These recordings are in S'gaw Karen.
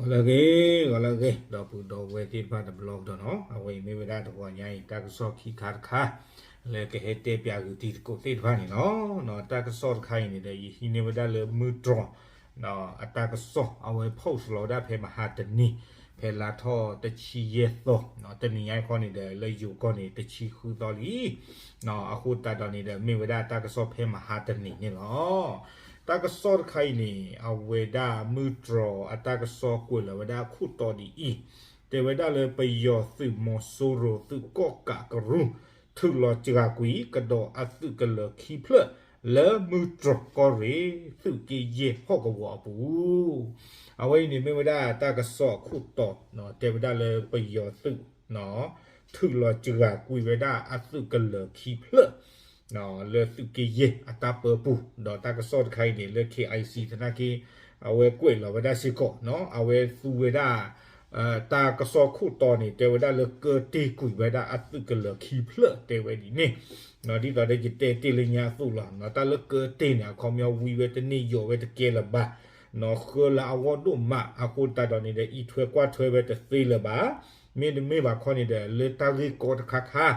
ဂီၤလၢအဂ့ၤ, ဂီၤလၢအဂ့ၤ ဒီပုၢ်ဒီဝဲၢ်သ့ၣ်တဖၣ်တဘျီကဒီးနီၤ, အဝဲအံၤမ့ၢ်ဝဲဒၣ်တဂီၤညါအံၤ တၢ်ကစီၣ်ခံခါတခါ လၢကဟဲတဲပၠးဂုာ်တံၤသကိးသ့ၣ်တဖၣ်န့ၣ်လီၤ. တၢ်ကစီၣ်တခါအံၤန့ၣ်ဒီး ယဟံးန့ၢ်ဝဲဒၣ်လၢမုၢ်တြီၤ အတၢ်ကစီၣ် အဝဲ post လီၤဝဲဒၣ်ဖဲမဟါတနံၤ ဖဲလါထီၣ်တဆံယဲၢ်သီ တနံၤညါအံၤခီန့ၣ်ဒီး လၢယိၤကီၢ်န့ၣ် တဆံဃုသီလံ. အဃိသတးဒီးန့ၣ်ဒီး မ့ၢ်ဝဲဒၣ်တၢ်ကစီၣ်ဖဲမဟါတနံၤန့ၣ်လီၤ. တၢ်ကစီၣ်တခါအံၤန့ၣ် အဝဲဒၣ်မုၢ်တြီၤအတၢ်ကစီၣ်ကွဲးလီၤဝဲဒၣ်အခိၣ်တီဒ်အံၤ, တဲဝဲဒၣ်လၢပယီၤသုးမီၤစိရိၤသုးကီၣ်ကးကရူၢ် ထုးလီၤစှၤကွံာ်ကဒီးအသုးကလၢၤခံဖျၢၣ် လၢမုၢ်တြီၤကီၢ်ရ့ၣ် သုးက့ယဲၢ်ဟီၣ်ကဝီၤအပူၤ အဝဲအံၤန့ၣ်မ့ၢ်ဝဲဒၣ်တၢ်ကစီၣ်အခိၣ်တီ တဲဝဲဒၣ်လၢပယီၤသုး ထုးလီၤစှၤကွံာ်ဝဲဒၣ်အသုးကလၢၤခံဖျၢၣ် လၢသုးက့ယဲၢ်အတၢ်ပၢပူၤ, ဒီးတၢ်ကစီၣ်တခါအံၤန့ၣ် လၢ KIC သနာ်က့ အဝဲကွဲးလီၤဝဲဒၣ်စ့ၢ်ကီး, အဝဲသူဝဲဒၣ် တၢ်ကစီၣ်ခိၣ်တီန့ၣ် တဲဝဲဒၣ်လၢကၢတ့ၢ်ကွံာ်ဝဲဒၣ်အသုးကလၢၤခံဖျၢၣ် တဲဝဲဒ်န့ၣ်, ဒ်သိးဒီးယတဲတ့ၢ်လၢညါအသိးလီၤ. တၢ်လၢကၢတ့ၢ်န့ၣ် အခီပညီဝံဝဲတန့ၢ် ယိးဝဲတကဲလၢၤဘၣ်, ဃၢလၢအဂီၢ်ဒိၣ်မး အဃိသတးဒီးန့ၣ်ဒီး အံးထွဲကွၢ်ထွဲဝဲတသ့လၢၤဘၣ်. မ့တမ့ၢ်ဘၣ်ခီန့ၣ်ဒီး လၢတၢ်ဂ့ၢ်ကီတခါခါ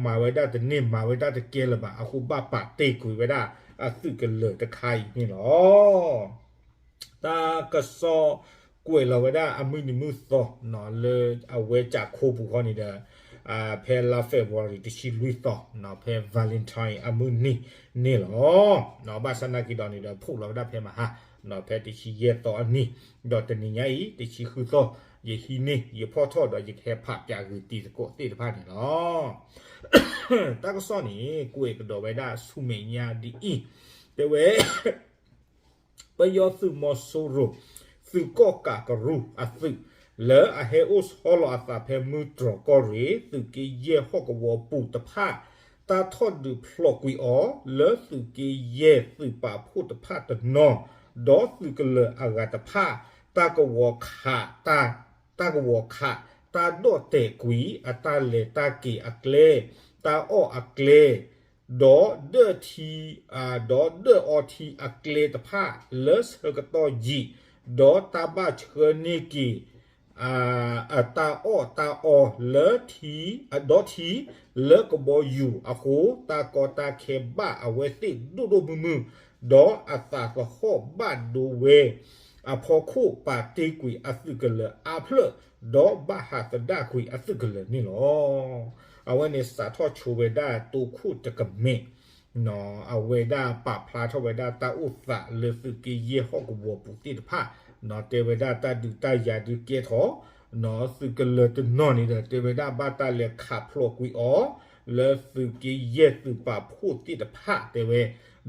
မၤဝဲဒၣ်တန့ၢ် မၤဝဲဒၣ်တကဲလၢၤဘၣ် အဃိဘၣ်ပာ်တ့ၢ်ကွံာ်ဝဲဒၣ်အသုးကလၢၤတခါအံၤန့ၣ်လီၤ. တၢ်ကစီၣ်ကွဲးလီၤဝဲဒၣ်အမုၢ်နံၤမုၢ်သီ လၢအဝဲကၠးခိပူၤခီန့ၣ်ဒီး ဖဲလါ February တဆံလွံၢ်သီ ဖဲ Valentine အမုၢ်နံၤန့ၣ်လီၤ. ဘၣ်ဆၣ်သနာ်က့ဒီးန့ၣ်ဒီး ဖီၣ်လီၤဝဲဒၣ်ဖဲမဟါ ဖဲတဆံယဲၢ်သီအနံၤ, ဒီးတနံၤညါအံၤ တဆံဃုသီ ယဟံးန့ၢ် ယဖီၣ်ထီၣ်ဒီး ယကဟဲဖးပၠးဂုာ်တံၤသကိးသ့ၣ်တဖၣ်န့ၣ်လီၤ. တၢ်ကစီၣ်န့ၣ် ကွဲးကဒီးဝဲဒၣ်ဆူမဲာ်ညါဒ်အံၤ, တဲဝဲ ပယီၤသုးမီၤစိရိၤ သုးကီၣ်ကးကရူၢ်အသုး လၢအဟဲအိၣ်ဆီလီၤအသးဖဲမုၢ်တြီၤကီၢ်ရ့ၣ် သုးက့ယဲၢ်ဟီၣ်ကဝီၤပူၤတဖၣ် တၢ်ထီၣ်ဒုးဖျိးကွံာ်အီၤ လၢသုးက့ယဲၢ်သုးပာ်ဖှိၣ်တဖၣ်တနီၤ ဒီးသုးကလၢၤအဂၤတဖၣ် တၢ်ကဝီၤခး တၢ် တၢ်ကဝီၤခး တၢ်ဒိးတဲာ်ကွံာ်အတၢ်လဲၤတၢ်က့ၤအကျဲ, တၢ်အီၣ်အကျဲ ဒီးဒၢၣ်ထံ ဒီးဒၢၣ်အီထံအကျဲတဖၣ် လၢဆၢကတီၢ်ယံာ် ဒီးတၢ်ဘၣ်ဆှၢန့ၢ်က့ၤ တၢ်အီၣ်တၢ်အီလၢထံ ဒီးထံလၢကဘီယူၤအဃိ တၢ်ကီတၢ်ခဲဘၣ်အဝဲသ့ၣ်ဒိၣ်ဒိၣ်မုၢ်မုၢ် ဒီးအသးသဟီၣ်ဘၣ်ဒိဝဲ အဖီခိၣ်ပာ်တ့ၢ်ကွံာ်အသုးကလၢၤအါဖျၢၣ် ဒီးဘၣ်ဟးသဒၣ်ကွံာ်အသုးကလၢၤန့ၣ်လီၤ. အဝဲန့ၣ်စးထီၣ်ဆိဝဲဒၣ်တိခိၣ်တကမဲာ် အဝဲဒၣ်ပာ်ဖျါထီၣ်ဝဲဒၣ်တၢ်အိၣ်သးလၢသုးက့ယဲၢ်ဟီၣ်ကဝီၤပူၤသ့ၣ်တဖၣ် တဲဝဲဒၣ်တၢ်ဒုးတၢ်ယၤဒုးကဲထီၣ် သုးကလၢၤတနီၤန့ၣ်ဒီး တဲဝဲဒၣ်ဘၣ်တၢ်လဲၤခးဖျိးကွံာ်အီၤ လၢသုးက့ယဲၢ်သုးပာ်ဖှိၣ်သ့ၣ်တဖၣ် တဲဝဲ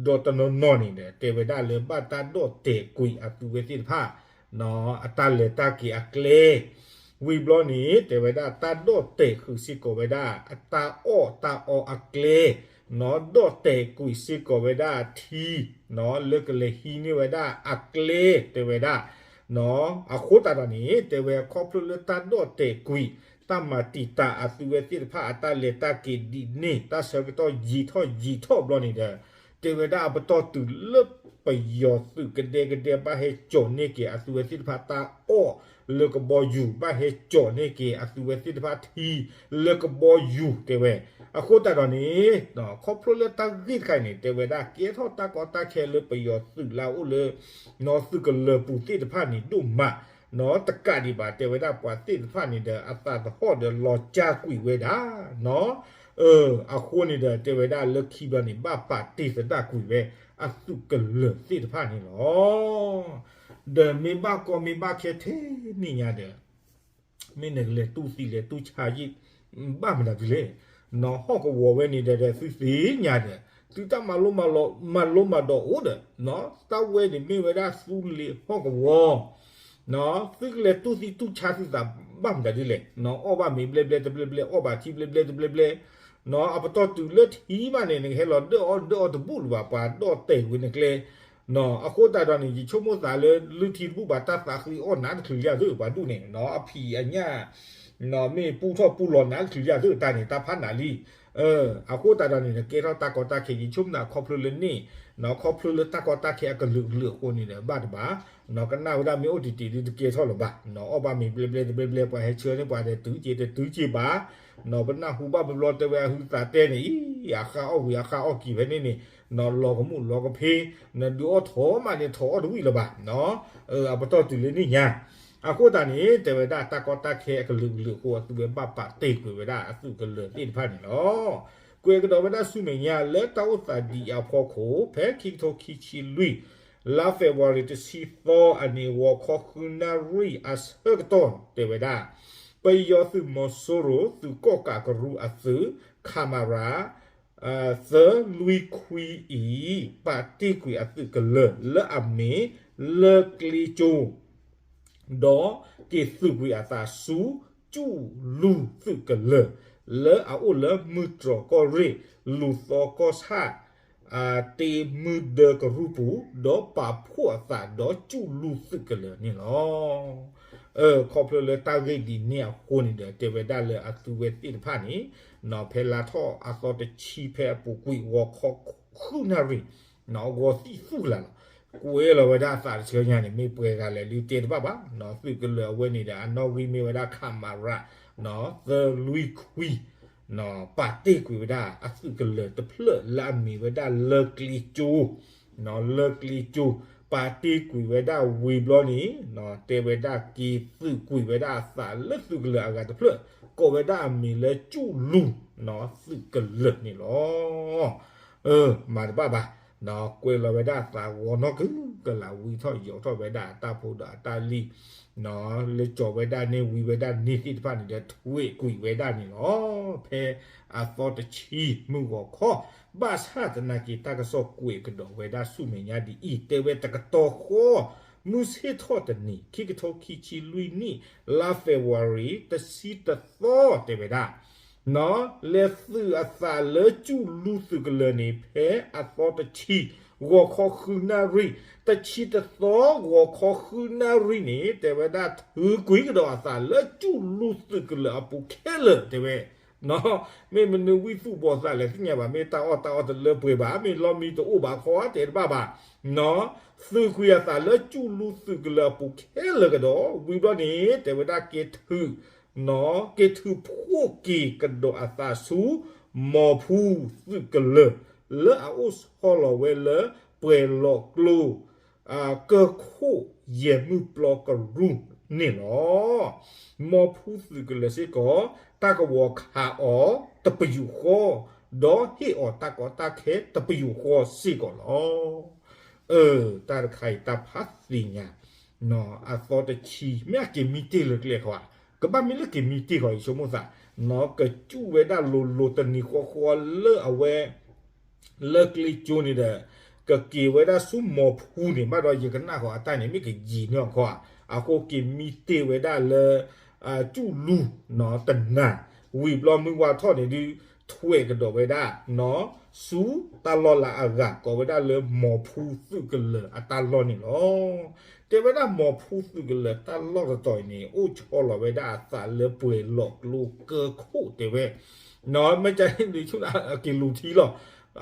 ဒီးတနီၤနီၤန့ၣ်ဒီး တဲဝဲဒၣ်လၢဘၣ်တၢ်ဒိးတဲာ်ကွံာ်အသုဝဲသ့ၣ်တဖၣ် အတၢ်လဲၤတၢ်က့ၤအကျဲ ဝံၤဘျီန့ၣ် တဲဝဲဒၣ်တၢ်ဒိးတဲာ်ဃုာ်စ့ၢ်ကီးဝဲဒၣ် အတၢ်အီၣ်တၢ်အီအကျဲ ဒိးတဲာ်ကွံာ်စ့ၢ်ကီးဝဲဒၣ်ထံ လၢကလဲၤဟံးန့ၢ်ဝဲဒၣ်အကျဲ တဲဝဲဒၣ် အဃိသတးဒီးန့ၣ် တဲဝဲခီဖျိလၢတၢ်ဒိးတဲာ်ကွံာ် တၢ်မၤတံာ်တာ်အသုဝဲသ့ၣ်တဖၣ်အတၢ်လဲၤတၢ်က့ၤဒ်န့ၣ် တၢ်ဆၢကတီၢ်ယံာ်ထီၣ်ယံာ်ထီၣ်ဘျီန့ၣ်ဒီး တဲဝဲဒၣ်အပတီၢ်တုၤလၢပယီၤသုးကဒဲကဒဲဘၣ်ဟဲကၠီၤန့ၢ်က့ၤအသုဝဲသ့ၣ်တဖၣ်တၢ်အီၣ်လၢကဘီယူၤ ဘၣ်ဟဲကၠီၤန့ၢ်က့ၤအသုဝဲသ့ၣ်တဖၣ်ထံ လၢကဘီယူၤ တဲဝဲ အဃိသတးဒီးန့ၣ် ခီဖျိလၢတၢ်ဂ့ၢ်တခါအံၤန့ၣ် တဲဝဲဒၣ်ကဲထီၣ်တၢ်ကီတၢ်ခဲလၢပယီၤသုးလၢအအိၣ်လၢ သုးကလၢၤပူၤသ့ၣ်တဖၣ်န့ၣ်ဒိၣ်မး တကးဒံးဘၣ် တဲဝဲဒၣ်ပှၤသ့ၣ်တဖၣ်န့ၣ်ဒီး အသးသဟီၣ်ဒီးလီၤကၢ်ကွံာ်ဝဲဒၣ် အဃိန့ၣ်ဒီး တဲဝဲဒၣ်လၢခံဘျီန့ၣ် ဘၣ်ပာ်တ့ၢ်သဒၣ်ကွံာ်ဝဲအသုးကလၢၤသ့ၣ်တဖၣ်န့ၣ်လီၤ. ဒီးမ့ၢ်ဘၣ်ကီမ့ၢ်ဘၣ်ခဲထဲန့ၣ်ညါဒီး မ့ၢ်နကလဲၤတူၢ်သံလဲၤတူၢ်ဆါယံာ် ဘၣ်မနုၤဒ်လဲၣ်, နီၢ်ဟီၣ်ကဝီၤဝဲန့ၣ်ဒီး သုသ့ၣ်ညါဒီး သုတၢ်မၤလိမၤလီၤမၤဒိးအိၣ်ဒီး တၢ်ဝဲန့ၣ်မ့ၢ်ဝဲဒၣ်သူလ့ၤဟီၣ်ကဝီၤ သုကလဲၤတူၢ်သံတူၢ်ဆါသုသးဘၣ်မနုၤဒ်လဲၣ်, အီၣ်ဘၣ်မ့ၤဘျဲဘျဲတဘျဲဘျဲ အီၣ်ဘၣ်ထံဘျဲဘျဲတဘျဲဘျဲ, အပတီၢ်တုၤလၢထံဘၣ်န့ၣ် နကဟဲလီၤဒၢၣ်အီၣ်ဒၢၣ်အီတဘူၣ်လၢၤဘၣ် ပှၤဒိးတဲာ်ကွံာ်နကျဲ အဃိသတးဒီးန့ၣ် ယဆိကမိၣ်သးလၢ လုၢ်ထံတဘူၣ်ဘၣ်တၢ်သးဃ့အီၣ်နးတချုးလၢသုပှၤဒူၣ်န့ၣ် အဖံးအညၣ် မ့ၢ်ပူထီၣ်ပူလီၤနးတချုးလၢသုတၢ်န့ၣ် တၢ်ဖးနးလံ အဃိသတးဒီးန့ၣ်ဒီး ကဲထီၣ်တၢ်ကီတၢ်ခဲ ယဆိကမိၣ်ခီဖျိလၢန့ၣ်, ခီဖျိလၢတၢ်ကီတၢ်ခဲအကလုာ်ကလုာ်အဃိန့ၣ်ဒီး ဘၣ်တဘၣ်, ကနၣ်ဝဲဒၣ်မ့ၢ်အိၣ်တံၢ်တံၢ်ဒုးတကဲထီၣ်လၢၤဘၣ်, အီၣ်ဘၣ်မ့ၤဘျဲဘျဲတဘျဲဘျဲ ပှၤဟဲဆှၢန့ၢ်ပှၤဒီးတုၤက့ၤတတုၤက့ၤဘၣ်, ပနၢ်ဟူဘၣ်ဘျီဘျီတဲဝဲအဟုသးတဲန့ၣ် အံၤ အဃၢ်အီၣ်ဝံၤအဃၢ်အီၣ်ကံၤဖဲန့ၣ်န့ၣ်, လီၤကမူၣ်လီၤကဖ့, နဒုးအီၣ်ထီၣ်မးန့ၣ်ထီၣ်အီၣ်တဝံၣ်လၢၤဘၣ်, အပတီၢ်တုၤလၢန့ၣ်ညါ အဃိသတးန့ၣ် တဲဝဲဒၣ်တၢ်ကီတၢ်ခဲအကလုာ်ကလုာ်အဃိ အသုဝဲဘၣ်ပာ်တ့ၢ်ကွံာ်ဝဲဒၣ်အသုးကလၢၤသ့ၣ်တဖၣ်န့ၣ်လီၤ. ကွဲးကဒီးဝဲဒၣ်ဆူမဲာ်ညါလၢတၢ်အိၣ်သးဒ်အံၤအဖီခိၣ် ဖဲခံကထိခံဆံလွံၢ် လါ February တဆံသီအနံၤ ဂီၤခီဃုနၣ်ရံၣ်အဆၢကတီၢ် တဲဝဲဒၣ် ပယီၤသုးမီၤစိရိၤ သုးကီၣ်ကးကရူၢ်အသုး ခမရ သၢလွံၢ်ခွံအံၤ ပာ်တ့ၢ်ကွံာ်အသုးကလၢၤလၢအမ့ၢ် လၢကျ့ကၠိ ဒီးက့ၤသုးကွံာ်အသးဆူ ကၠူၣ်လူၢ်သုးကလၢၤ လၢအအိၣ်လၢမုၢ်တြီၤကီၢ်ရ့ၣ် လူၤသီကီၢ်ဆၣ် တ့မုၢ်ဒၢကရူၢ်ပူၤ ဒီးပာ်ဖှိၣ်အသးဒီးကၠူၣ်လူၢ်သုးကလၢၤန့ၣ်လီၤ. ခီဖျိလၢတၢ်ဂ့ၢ်ဒ်န့ၣ်အဃိန့ၣ်ဒီး တဲဝဲဒၣ်လၢအသုဝဲသ့ၣ်တဖၣ်န့ၣ် ဖဲလါထီၣ်အသီတဆံဖဲအပူၤကွံာ် ဂီၤခီဃုနၣ်ရံၣ် ဂီၤသံၣ်သူၣ်ကလာ်လီၤ. ကွဲးလီၤဝဲဒၣ်အသးတဆၢညါန့ၣ် မ့ၢ်ပှဲၤဂၤလဲၣ်ဒုးတဲတဘၣ်ဘၣ်, သုးကလၢၤအဝဲန့ၣ်ဒီး အနီၣ်ဂံၢ်မ့ၢ်ဝဲဒၣ် ခမရ သၢလွံၢ်ခွံ ပာ်တ့ၢ်ကွံာ်ဝဲဒၣ်အသုးကလၢၤတဖျၢၣ်လၢအမ့ၢ်ဝဲဒၣ်လၢကျ့ကၠိ လၢကျ့ကၠိ ပာ်တ့ၢ်ကွံာ်ဝဲဒၣ်ဝံၤဘျီန့ၣ် တဲဝဲဒၣ်က့ၤသုးကွံာ်ဝဲဒၣ်အသးလၢသုးကလၢၤအဂၤတဖျၢၣ် ကိးဝဲဒၣ်အမံၤလၢကၠူၣ်လူၢ် သုးကလၢၤန့ၣ်လီၤ. မၤတဘၣ်ဘၣ်, ကွဲးလီၤဝဲဒၣ်အသးဂီၤနီၢ်ကုကလး ဝံထီၣ်ယိးထီၣ်ဝဲဒၣ်အတၢ်ဖိဒီးအတၢ်လံၢ် လၢကၠီၤဝဲဒၣ်န့ၣ် ဝံဝဲဒၣ်န့ၣ်သ့ၣ်တဖၣ်န့ၣ်ဒီး ထွဲကွံာ်ဝဲဒၣ်န့ၣ်လီၤ. ဖဲအသီတဆံမုၢ်ဂီၤခီ ဘၣ်ဆၣ်သနာ်က့ တၢ်ကစီၣ်ကွဲးကဒီးဝဲဒၣ်ဆူမဲာ်ညါဒ်အံၤ တဲဝဲတကတီၢ်ဃီ မုၢ်ဆ့ၣ်ထီၣ်တနံၤ ခံကထိခံဆံလွံၢ်နံၣ် လါ February တဆံတသီ တဲဝဲဒၣ် လဲၤသုးအသးလၢကၠူၣ်လူၢ်သုးကလၢၤန့ၣ် ဖဲအသီတဆံ ဂီၤခီဃုနၣ်ရံၣ်, တဆံတသီ ဂီၤခီဃုနၣ်ရံၣ်န့ၣ် တဲဝဲဒၣ်ထုးကွံာ်ကဒီးအသးလၢကၠူၣ်လူၢ်သုးကလၢၤအပူၤခဲလၢာ် တဲဝဲ မ့ၢ်မနုၤဝံသူၣ်ဘီသးလဲၣ်သ့ၣ်ညါဘၣ်, မ့ၢ်တၢ်အီၣ်တၢ်အီတလၢပှဲၤဘၣ်, မ့ၢ်လီမံတအိၣ်ဘၣ်ခီ တဲတဘၣ်ဘၣ်, သုးကွံာ်အသးလၢကၠူၣ်လူၢ်သုးကလၢၤအပူၤခဲလၢာ်ကဒီး ဝံၤဘျီန့ၣ် တဲဝဲဒၣ်က့ၤထုး က့ၤထုးဖှိၣ်က့ၤကဒီးအသးဆူ မီၤဖူသုးကလၢၤ လၢအအိၣ်ဆီလီၤဝဲလၢပှဲၤလီၤကျိ ကၢၢ်ခိၣ်ယဲၢ်မုၢ်ပျီကရူၢ်န့ၣ်လီၤ. မီၤဖူသုးကလၢၤစ့ၢ်ကီး တၢ်ကဝီၤခးအီၤတပယူာ်ဃီ, ဒီးဟ့ၣ်အီၤတၢ်ကီတၢ်ခဲတပယူာ်ဃီစ့ၢ်ကီးလီၤ. အၢ တၢ်တခါအံၤတၢ်ဖးသ့ၣ်ညါ အသီတဆံ မ့ၢ်အက့ၤမံတ့ၢ်လၢကျဲခီဧါ, ကဘၣ်မ့ၢ်လၢက့ၤမံတ့ၢ်ခီ ယဆိကမိၣ်သး, ကစူၣ်ဝဲဒၣ်လိၤလိၤတနံၤဃီဃီလၢအဝဲ လၢကျ့ကၠိန့ၣ်ဒီး ကက့ၤဝဲဒၣ်ဆူမီၤဖူန့ၣ် ဘၣ်ဒီးယကနၣ်ဃီအတၢ်န့ၣ် မ့ၢ်ကယံာ်န့ၢ်အီၤခီဧါ, အဃိက့ၤမံတ့ၢ်ဝဲဒၣ်လၢ ကၠူၣ်လူၢ် တနၤ, ဝံၤဘျီမုၢ်ဝါထီၣ်န့ၣ်ဒုး ထွဲးကဒီးဝဲဒၣ် ဆူတၢ်လီၢ်လၢအဂၤ ကိးဝဲဒၣ်လၢမီၤဖူသုးကလၢၤအတၢ်လီၢ်န့ၣ်လီၤ. တဲဝဲဒၣ်မီၤဖူသုးကလၢၤတၢ်လီၢ်တတီၤအံၤန့ၣ် အိၣ်ဆီလီၤဝဲဒၣ်အသးလၢပှဲၤလီၤကျိကၢၢ်ခိၣ်တဲဝဲ မ့ၢ်ကန့ၣ် အက့ၤလူၤထံလီၤ,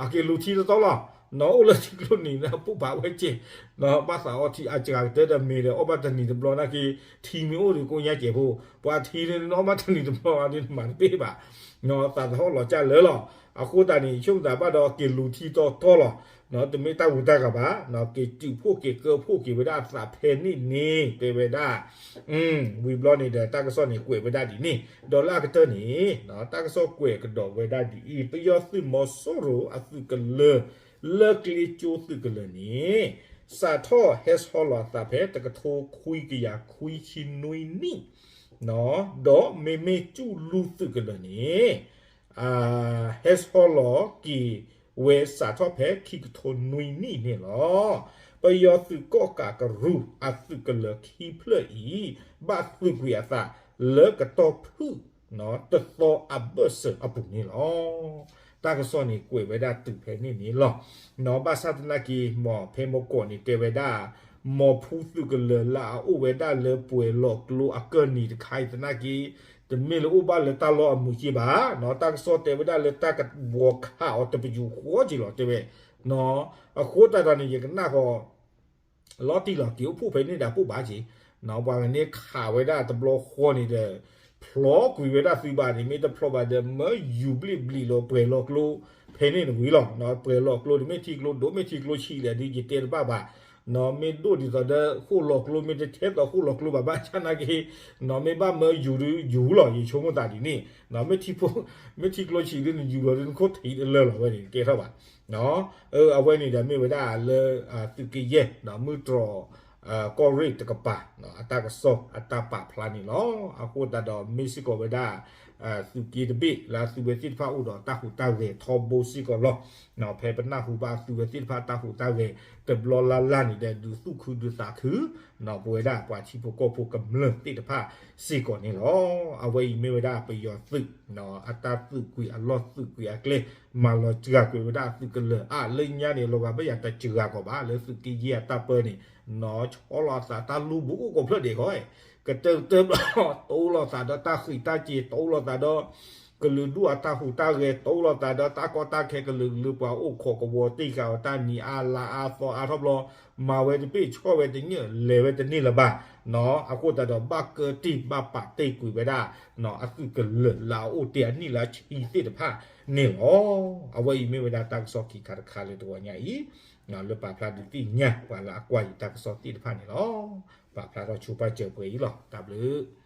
အက့ၤလူၤထံတတီလီၤ, အိၣ်လၢထံကျိနံၤ ပူၤဖးဝဲက့ၤ, ဘၣ်သးအီထံအစှၤကတၢၢ်ဒီးမ့ၢ်ဒီး အီၣ်ဘၣ်တနံၤတဘျီနာ်က့ ထံမ့ၢ်အိၣ်ဒီးကိညါစဲးဖိ, ပှၤထံန့ၣ် အီၣ်ဘၣ်တနံၤတဘျီဒီးနမၤတပ့ၢ်ဘၣ်, သးသဟီၣ်လီၤကၢ်လၢာ်လီၤ. အဃိသတးန့ၣ် ဆိကမိၣ်သးဘၣ်ဒီးက့ၤလူၤထံတီတီလီၤ, တမ့ၢ်တၢ်ဂူၤတၢ်ဂၤဘၣ်, က့ၤတုးဖှိၣ်က့ၤကၢဖှိၣ်က့ၤဝဲဒၣ်အသးဖဲန့ၣ်န့ၣ် တဲဝဲဒၣ် ဝံၤဘျီန့ၣ်ဒီး တၢ်ကစီၣ်န့ၣ်ကွဲးဝဲဒၣ်ဒ်န့ၣ်, ဒီးလၢအကတၢၢ်န့ၣ် တၢ်ကစီၣ်ကွဲးကဒီးဝဲဒၣ်ဒ်အံၤ, ပယီၤသုးမီၤစိရိၤအသုးကလၢၤ လၢကျ့ကၠိသုးကလၢၤန့ၣ် စးထီၣ်ဟဲဆီလီၤအသးဖဲတကထိခွံကယၤခွံဆံနွံနံၣ်, ဒီးမ့မ့ၢ်ကၠူၣ်လူၢ်သုးကလၢၤန့ၣ် ဟဲဆီလီၤက့ၤဝဲစးထီၣ်ဖဲခံကထိနွံနံၣ်န့ၣ်လီၤ. ပယီၤသုးကီၣ်ကးကရူၢ်အသုးကလၢၤခံဖျၢၣ်အံၤ ဘၣ်သုးကွံာ်အသးလၢကတီၢ်ဖုၣ် တသီအဘၢၣ်စၢၤအပူၤန့ၣ်လီၤ. တၢ်ကစီၣ်န့ၣ်ကွဲးဝဲဒၣ်တုၤဖဲန့ၣ်န့ၣ်လီၤ. ဘၣ်ဆၣ်သနာ်က့ မ်ဖဲမကိးန့ၣ်တဲဝဲဒၣ် မီၤဖူသုးကလၢၤလၢအအိၣ်ဝဲဒၣ်လၢပှဲၤလီၤကျိအကၢၢ်နံၤတခါအံၤသနာ်က့ တမ့ၢ်လၢအိၣ်ဘၣ်လၢတၢ်လီၢ်အမုာ်က့ဘၣ်, တၢ်ကစီၣ်တဲဝဲဒၣ်လၢတၢ်ကဘှီခးအီၤတပယူာ်ဃီက့လီၤတဲဝဲ. အဃိသတးဒီးန့ၣ် ယကနၣ်ဃီ လီၤတံၢ်လီၤက့ၤအိၣ်ဖှိၣ်ဖဲန့ၣ်ဒီးပိၢ်ဘၣ်က့, ပှၤကန့ၢ်ခးဝဲဒၣ်တဘျီဃီန့ၣ်ဒီး ဖျီကွံာ်ဝဲဒၣ်သုဘၣ်န့ၣ် မ့ၢ်တဖျီဘၣ်ဒီး မၢယူၤဘျ့ၣ်ဘျံးလီၤပှဲၤလီၤကျိ ဖဲန့ၣ်တဝံၤလီၤ. ပှဲၤလီၤကျိန့ၣ် မ့ၢ်ထံကျိဒိၣ် မ့ၢ်ထံကျိဆံးလဲၣ်ဒ်ယတဲတဘၣ်ဘၣ်, မ့ၢ်ဒိၣ်ဒ်သိးဒီးဃိၣ်လီၤကျိ မ့ၢ်တထဲသိးဃိၣ်လီၤကျိဘၣ် ဘၣ်ဆၣ်နာ်က့ မ့ၢ်ဘၣ်မၢယူၤဒုးယူၤလီၤ ယဆိကမိၣ်သးဒ်န့ၣ်, မ့ၢ်ထံကျိဆံးဒုးနယူၤလီၤဒုးနခိၣ်ထံးတလၢာ်လီၤဝဲန့ၣ် ကဲထီၣ်ဘၣ်. အဝဲန့ၣ်ဒီးမ့ၢ်ဝဲဒၣ်လၢ သုးက့ယဲၢ် မုၢ်တြီၤ ကီၢ်ရ့ၣ်တကပၤ အတၢ်ကစီၣ်အတၢ်ပာ်ဖျါန့ၣ်လီၤ. အဃိသတးဒီးမ့ၢ်စ့ၢ်ကီးဝဲဒၣ် သုးက့တဘ့ၣ်လၢအသုးဝဲသ့ၣ်တဖၣ်အိၣ်ဒီး တၢ်ဟူးတၢ်ဂဲၤထီဘိစ့ၢ်ကီးလီၤ. ဖဲပနၢ်ဟူဘၣ်အသုးဝဲသ့ၣ်တဖၣ်တၢ်ဟူးတၢ်ဂဲၤ တဘျီလၢ်လၢ်န့ၣ်ဒီး ဒုးသူၣ်ခုဒုးသးခု ပဝဲဒၣ်ပှၤထံဖိကီၢ်ဖိကမျၢၢ်သ့ၣ်တဖၣ်စ့ၢ်ကီးန့ၣ်လီၤ. အဝဲအံၤမ့ၢ်ဝဲဒၣ်ပယီၤသုး အတၢ်သုးကွံာ်အလီၢ်သုးကွံာ်အကျဲ မၤလီၤစှၤကွံာ်ဝဲဒၣ်အသုးကလၢၤ အလၢညါန့ၣ် လီၤဂာ်ဘၣ်ယၤတစှၤကီးဘၣ် လၢသုးက့ယဲၢ်အတၢ်ပၢန့ၣ် နီၢ်ဆီလီၤအသးတၢ်လူဘူးအိၣ်ကိးဖျၢၣ်ဒဲးဃီ ကတၢၢ်ကတၢၢ်ဘျီ တိလိာ်သးဒီးတၢ်ဃံးတၢ်စ့ၤ တိလိာ်သးဒီး ကလုာ်ဒူၣ်အတၢ်ဟူးတၢ်ဂဲၤ တိလိာ်သးဒီးတၢ်ကီတၢ်ခဲ ကလုာ်ကလုာ်ပှၤအိၣ်ခိးကဝီၤတ့ၢ်ဃာ်အီၤတၢ်နံၤအါလါအါသီအါထီၣ်ဘျီ မၤဝဲတဘ့ၣ်ဆီၣ်ဝဲတန့ၢ် လဲၤဝဲတန့ၢ်လၢၤဘၣ်. အဃိသတးဒီးဘၣ်ကၢတ့ၢ်ဘၣ်ပာ်တ့ၢ်ကွံာ်ဝဲဒၣ် အသုးကလၢၤလၢအအိၣ်တ့ၢ်အနံၣ်လၢအဆံသ့ၣ်တဖၣ်န့ၣ်လီၤ. အဝဲအံၤမ့ၢ်ဝဲဒၣ်တၢ်ကစီၣ်ခံခါတခါလၢတဂီၤညါအံၤ လၢပာ်ဖျါဒုးသ့ၣ်ညါပှၤလၢအကွၢ်ယတၢ်ကစီၣ်သ့ၣ်တဖၣ်န့ၣ်လီၤ. ပာ်ဖျါထီၣ်ဆိပာ်စၢၤပှဲၤအံၤလီၤ. တၢ်ဘျုး